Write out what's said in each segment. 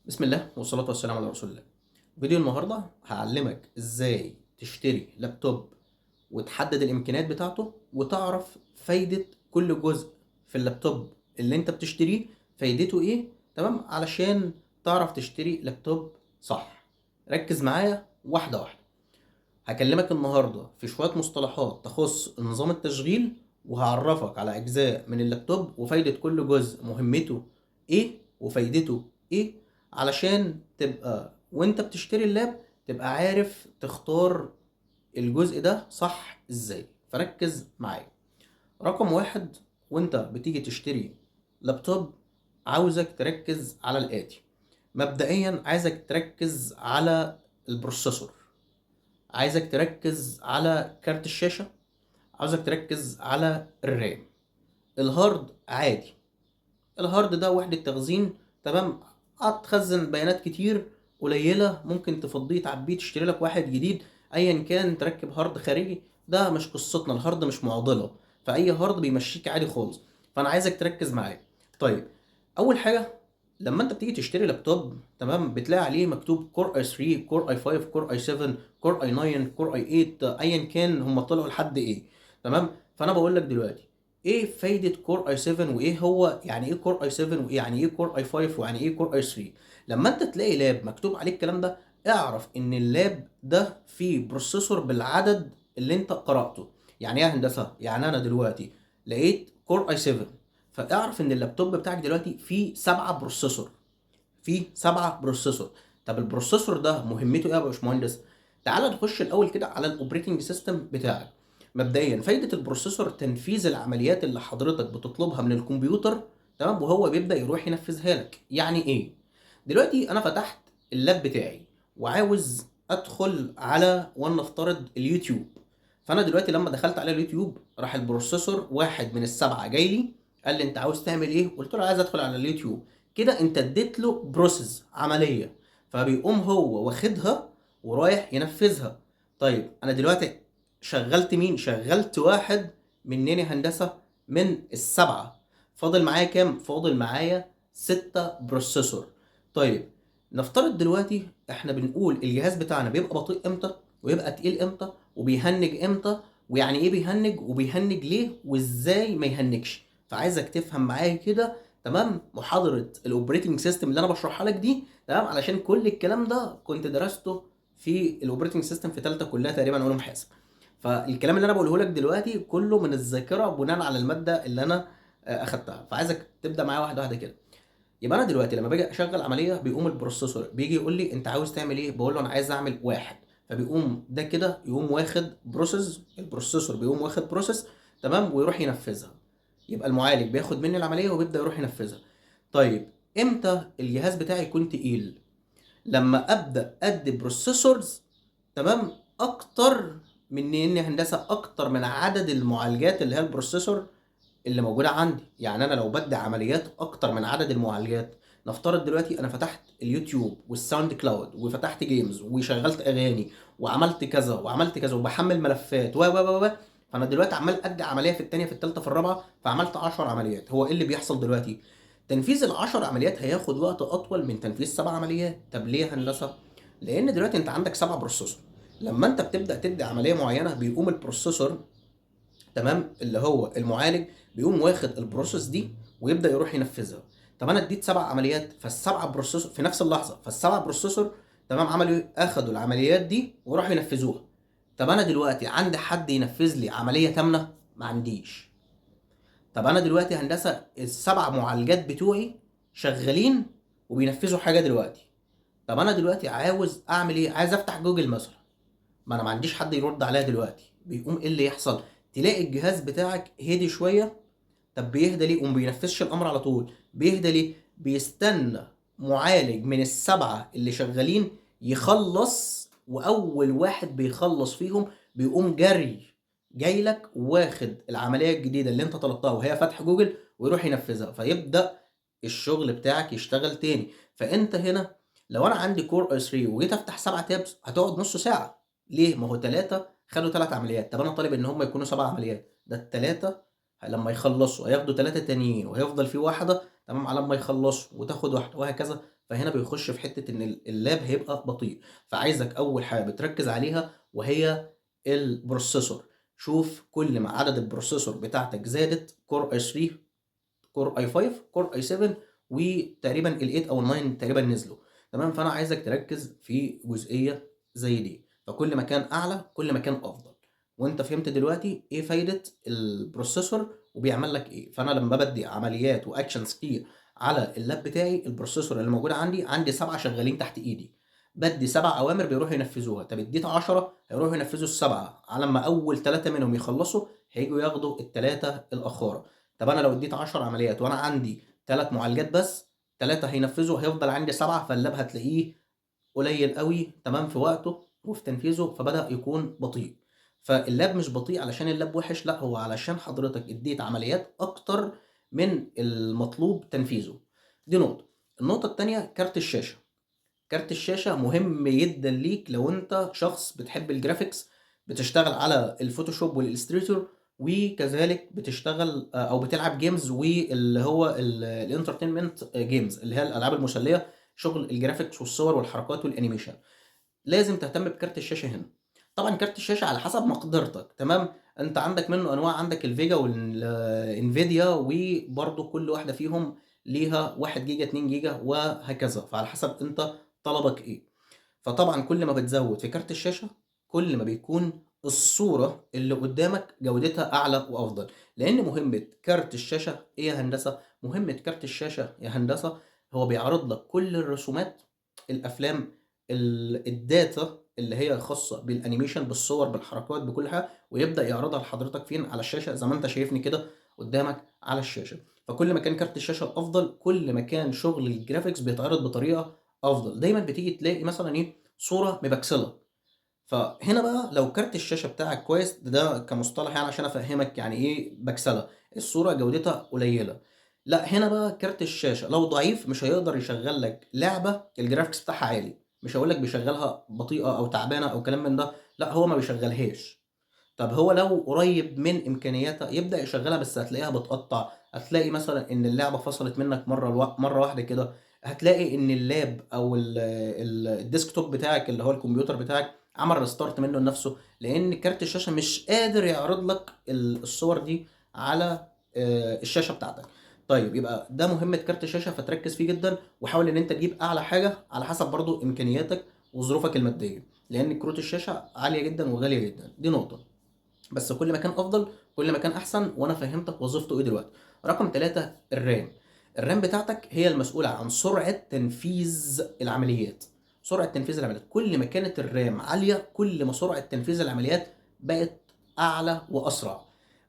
بسم الله والصلاة والسلام على رسول الله. فيديو النهاردة هعلمك ازاي تشتري لابتوب وتحدد الامكانيات بتاعته وتعرف فايدة كل جزء في اللابتوب اللي انت بتشتريه فايدته ايه، تمام؟ علشان تعرف تشتري لابتوب صح. ركز معايا واحدة واحدة. هكلمك النهاردة في شوية مصطلحات تخص نظام التشغيل، وهعرفك على أجزاء من اللابتوب وفايدة كل جزء، مهمته إيه وفايدته إيه، علشان تبقى وإنت بتشتري اللاب تبقى عارف تختار الجزء ده صح إزاي. فركز معايا. رقم واحد، وإنت بتيجي تشتري لابتوب عاوزك تركز على الآتي. مبدئيا عايزك تركز على ال processor، عايزك تركز على كارت الشاشة، عاوزك تركز على ال RAM. ال hard عادي، ال hard ده وحدة تخزين، تمام؟ هتخزن بيانات كتير قليلة، ممكن تفضيه تعبيه تشتري لك واحد جديد، ايا كان تركب hard خارجي، ده مش قصتنا. ال hard مش معضلة، فأي hard بيمشيك عادي خالص. فأنا عايزك تركز معايا. طيب، أول حاجة لما انت بتيجي تشتري لابتوب، تمام، بتلاقي عليه مكتوب Core i 3، Core i 5، Core i 7، Core i 9، Core i 8، ايا كان هم طلعوا لحد ايه، تمام؟ فانا بقول لك دلوقتي ايه فايده Core i 7، وايه هو يعني ايه Core i 7، ويعني ايه Core i 5، ويعني ايه Core i 3. لما انت تلاقي لاب مكتوب عليه الكلام ده، اعرف ان اللاب ده فيه processor بالعدد اللي انت قراته. يعني ايه يا هندسة؟ يعني انا دلوقتي لقيت Core i 7، فاعرف ان اللابتوب بتاعك دلوقتي فيه 7 processor، فيه 7 processor. طب ال processor ده مهمته ايه يا باشمهندس؟ تعال نخش الاول كده على ال operating system بتاعك. مبدئيا فايده ال processor تنفيذ العمليات اللي حضرتك بتطلبها من الكمبيوتر، تمام، وهو بيبدا يروح ينفذها لك. يعني ايه؟ دلوقتي انا فتحت اللاب بتاعي وعاوز ادخل على، ولنفترض، اليوتيوب. فانا دلوقتي لما دخلت على اليوتيوب، راح ال processor واحد من السبعة جاي لي قال لي انت عاوز تعمل ايه؟ قلت له عايز ادخل على اليوتيوب. كده انت اديت له process، عمليه، فبيقوم هو واخدها ورايح ينفذها. طيب انا دلوقتي شغلت مين؟ شغلت واحد منين يا هندسة؟ من السبعه. فاضل معايا كام؟ فاضل معايا 6 processor. طيب نفترض دلوقتي احنا بنقول الجهاز بتاعنا بيبقى بطيء امتى، ويبقى تقيل امتى، وبيهنج امتى، ويعني ايه بيهنج، وبيهنج ليه، وازاي ما يهنجش. فعايزك تفهم معايا كده، تمام، محاضرة ال operating system اللي انا بشرحها لك دي، تمام، علشان كل الكلام ده كنت درسته في ال operating system في ثالثة كليه تقريبا علوم حاسب. فالكلام اللي انا بقوله لك دلوقتي كله من الذاكرة بناء على المادة اللي انا اخدتها. فعايزك تبدا معايا واحدة واحدة كده. يبقى انا دلوقتي لما باجي اشغل عمليه، بيقوم ال processor بيجي يقول لي انت عاوز تعمل ايه؟ بقول له انا عايز اعمل واحد. فبيقوم ده كده يقوم واخد process، ال processor بيقوم واخد process، تمام، ويروح ينفذها. يبقى المعالج بياخد مني العملية وبيبدا يروح ينفذها. طيب امتى الجهاز بتاعي يكون تقيل؟ لما ابدا ادي processors، تمام، اكتر من ان هندسة اكتر من عدد المعالجات اللي هي ال processor اللي موجودة عندي. يعني انا لو بدي عمليات اكتر من عدد المعالجات، نفترض دلوقتي انا فتحت اليوتيوب وال SoundCloud وفتحت games وشغلت اغاني وعملت كذا وعملت كذا وبحمل ملفات و و و، فانا دلوقتي عمال ادي عملية في الثانية في الثالثة في الرابعه، فعملت 10 عمليات. هو ايه اللي بيحصل دلوقتي؟ تنفيذ ال10 عمليات هياخد وقت اطول من تنفيذ 7 عمليات. طب ليه يا هندسة؟ لان دلوقتي انت عندك 7 processor. لما انت بتبدا تدي عملية معينه، بيقوم ال processor، تمام، اللي هو المعالج، بيقوم واخد ال process دي ويبدا يروح ينفذها. طب انا اديت 7 عمليات، فالسبعه processor في نفس اللحظه، فالسبعه processor، تمام، عملوا ايه؟ اخدوا العمليات دي وراحوا ينفذوها. طب انا دلوقتي عندي حد ينفذ لي عملية ثامنه؟ ما عنديش. طب انا دلوقتي هندسة السبع معالجات بتوعي شغالين وبينفذوا حاجة دلوقتي. طب انا دلوقتي عاوز اعمل ايه؟ عايز افتح جوجل مثلا، ما انا ما عنديش حد يرد عليا دلوقتي. بيقوم ايه اللي يحصل؟ تلاقي الجهاز بتاعك هدي شويه. طب بيهدى ليه وما بينفذش الامر على طول؟ بيهدى ليه؟ بيستنى معالج من السبعة اللي شغالين يخلص، واول واحد بيخلص فيهم بيقوم جري جاي لك واخد العملية الجديدة اللي انت طلبتها وهي فتح جوجل ويروح ينفذها، فيبدا الشغل بتاعك يشتغل تاني. فانت هنا لو انا عندي Core i 3 وجيت افتح 7 tabs هتقعد نص ساعه. ليه؟ ما هو 3 خدوا 3 عمليات. طب انا طالب ان هم يكونوا 7 عمليات، ده الثلاثة لما يخلصوا هياخدوا 3 تانيين وهيفضل في واحده، تمام، على ما يخلصوا وتاخد واحدة وهكذا. فياخد فهنا بيخش في حتة ان ال lap هيبقى بطيء. فعايزك اول حاجة بتركز عليها وهي ال processor. شوف كل ما عدد ال processor بتاعتك زادت، Core i3، Core i5، Core i7، وتقريبا ال8 او ال9 تقريبا نزلوا، تمام. فانا عايزك تركز في جزئية زي دي، فكل ما كان اعلى كل ما كان افضل. وانت فهمت دلوقتي ايه فايده ال processor وبيعمل لك ايه. فانا لما بدي عمليات و actions كتير على ال lap بتاعي، ال processor اللي موجود عندي 7 شغالين تحت ايدي، بدي 7 اوامر بيروحوا ينفذوها. طب اديت 10 هيروحوا ينفذوا ال7، على ما اول 3 منهم يخلصوا هيجوا ياخدوا ال3 الاخاره. طب انا لو اديت 10 عمليات وانا عندي 3 معالجات بس، 3 هينفذوا، هيفضل عندي 7، فال lap هتلاقيه قليل قوي، تمام، في وقته وفي تنفيذه، فبدأ يكون بطيء. فال lap مش بطيء علشان ال lap وحش، لا، هو علشان حضرتك اديت عمليات اكتر من المطلوب تنفيذه. دي نقطة. النقطة التانية كارت الشاشة. كارت الشاشة مهم جدا ليك لو انت شخص بتحب ال graphics، بتشتغل على ال Photoshop وال Illustrator، وكذلك بتشتغل او بتلعب games، واللي هو ال entertainment games اللي هي الالعاب المسلية، شغل ال graphics والصور والحركات وال animation. لازم تهتم بكارت الشاشة هنا. طبعا كارت الشاشة على حسب مقدرتك، تمام. انت عندك منه انواع، عندك ال Vega وال Nvidia، وبرده كل واحدة فيهم ليها 1 جيجا 2 جيجا وهكذا، فعلى حسب انت طلبك ايه. فطبعا كل ما بتزود في كارت الشاشة كل ما بيكون الصورة اللي قدامك جودتها اعلى وافضل. لان مهمة كارت الشاشة ايه يا هندسة؟ مهمة كارت الشاشة يا هندسة هو بيعرض لك كل الرسومات، الافلام، ال data اللي هي خاصة بال animation، بالصور، بالحركات، بكل حاجة، ويبدا يعرضها لحضرتك فين؟ على الشاشة، زي ما انت شايفني كده قدامك على الشاشة. فكل ما كان كارت الشاشة افضل كل ما كان شغل ال graphics بيتعرض بطريقة افضل. دايما بتيجي تلاقي مثلا ايه؟ صوره مبكسله. فهنا بقى لو كارت الشاشة بتاعك كويس، ده كمصطلح يعني عشان افهمك يعني ايه بكسله، الصورة جودتها قليله. لا، هنا بقى كارت الشاشة لو ضعيف مش هيقدر يشغل لك لعبه ال graphics بتاعها عالي. مش هقول لك بيشغلها بطيئه او تعبانة او كلام من ده، لا، هو ما بيشغلهاش. طب هو لو قريب من امكانياتها يبدا يشغلها، بس هتلاقيها بتقطع، هتلاقي مثلا ان اللعبة فصلت منك مرة واحدة كده، هتلاقي ان ال lap او ال desktop بتاعك اللي هو الكمبيوتر بتاعك عمل restart منه لنفسه، لان كارت الشاشة مش قادر يعرض لك الصور دي على الشاشة بتاعتك. طيب يبقى ده مهمة كارت الشاشة، فتركز فيه جدا، وحاول ان انت تجيب اعلى حاجة على حسب برضو امكانياتك وظروفك المادية، لان كروت الشاشة عالية جدا وغاليه جدا. دي نقطة. بس كل ما كان افضل كل ما كان احسن، وانا فهمتك وظيفته ايه دلوقتي. رقم 3 ال RAM. ال RAM بتاعتك هي المسؤولة عن سرعة تنفيذ العمليات. سرعة تنفيذ العمليات، كل ما كانت ال RAM عالية كل ما سرعة تنفيذ العمليات بقت اعلى واسرع.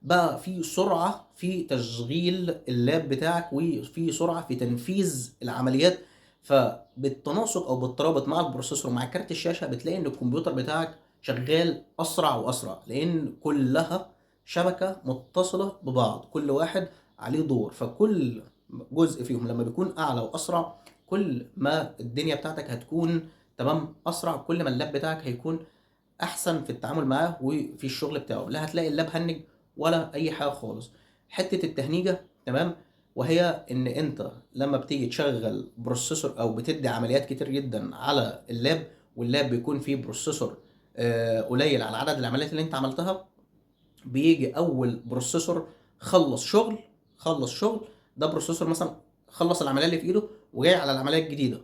بقى في سرعة في تشغيل ال lap بتاعك وفي سرعة في تنفيذ العمليات. فبالتناسق او بالترابط مع ال processor ومع كارت الشاشة بتلاقي ان الكمبيوتر بتاعك شغال اسرع واسرع، لان كلها شبكة متصلة ببعض، كل واحد عليه دور، فكل جزء فيهم لما بيكون اعلى واسرع كل ما الدنيا بتاعتك هتكون تمام اسرع، كل ما ال lap بتاعك هيكون احسن في التعامل معاه وفي الشغل بتاعه. لا هتلاقي ال lap هنج ولا اي حاجة خالص. حتة التهنيجه، تمام، وهي ان انت لما بتيجي تشغل processor او بتدي عمليات كتير جدا على ال lap، وال lap بيكون فيه processor قليل على عدد العمليات اللي انت عملتها، بيجي اول processor خلص شغل، ده processor مثلا خلص العملية اللي في ايده وجاي على العملية الجديدة،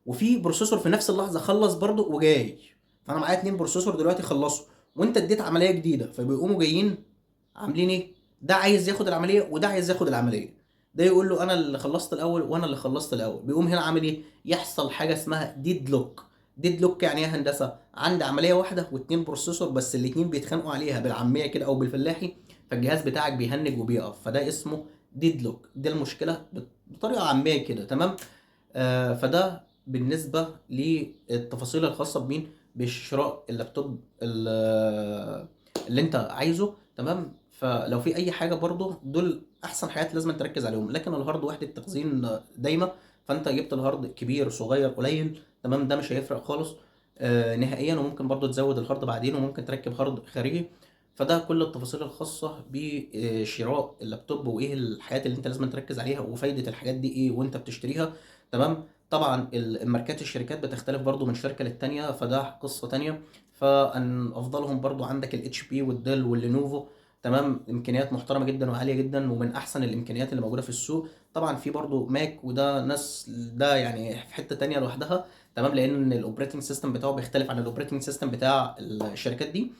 وفي processor في نفس اللحظة خلص برضه وجاي، فانا معايا 2 processor دلوقتي خلصوا وانت اديت عملية جديدة، فبيقوموا جايين عاملين ايه؟ ده عايز ياخد العملية وده عايز ياخد العملية، ده يقول له انا اللي خلصت الاول وانا اللي خلصت الاول، بيقوم هنا عامل ايه؟ يحصل حاجة اسمها deadlock. deadlock يعني ايه يا هندسة؟ عندي عملية واحدة واتنين processor بس الاتنين بيتخانقوا عليها بالعامية كده او بالفلاحي، فالجهاز بتاعك بيهنج وبيقف، فده اسمه deadlock. دي المشكلة بطريقة عامية كده، تمام؟ فده بالنسبة للتفاصيل الخاصة بمين؟ بشراء اللابتوب اللي انت عايزه، تمام؟ فلو في اي حاجة برضو دول احسن حاجات لازم تركز عليهم. لكن ال hard وحده تخزين دايمه، فانت جبت ال hard كبير صغير قليل، تمام، ده مش هيفرق خالص نهائيا. وممكن برضو تزود ال hard بعدين، وممكن تركب hard خارجي. فده كل التفاصيل الخاصة بشراء اللابتوب وايه الحاجات اللي انت لازم تركز عليها وفايدة الحاجات دي ايه وانت بتشتريها، تمام؟ طبعا الماركات الشركات بتختلف برضو من شركة للتانية، فده قصة تانية. فان افضلهم برضو عندك ال HP وال Dell وال Lenovo. تمام، امكانيات محترمه جدا وعاليه جدا، ومن احسن الامكانيات اللي موجودة في السوق. طبعا في برضو Mac، وده ناس ده يعني في حتة تانية لوحدها. تمام، لان ال operating system بتاعه بيختلف عن ال operating system بتاع الشركات دي.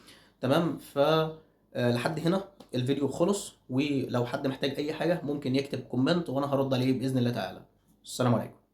تمام، ف لحد هنا الفيديو خلص، ولو حد محتاج اي حاجة ممكن يكتب comment وانا هرد عليه باذن الله تعالى. السلام عليكم.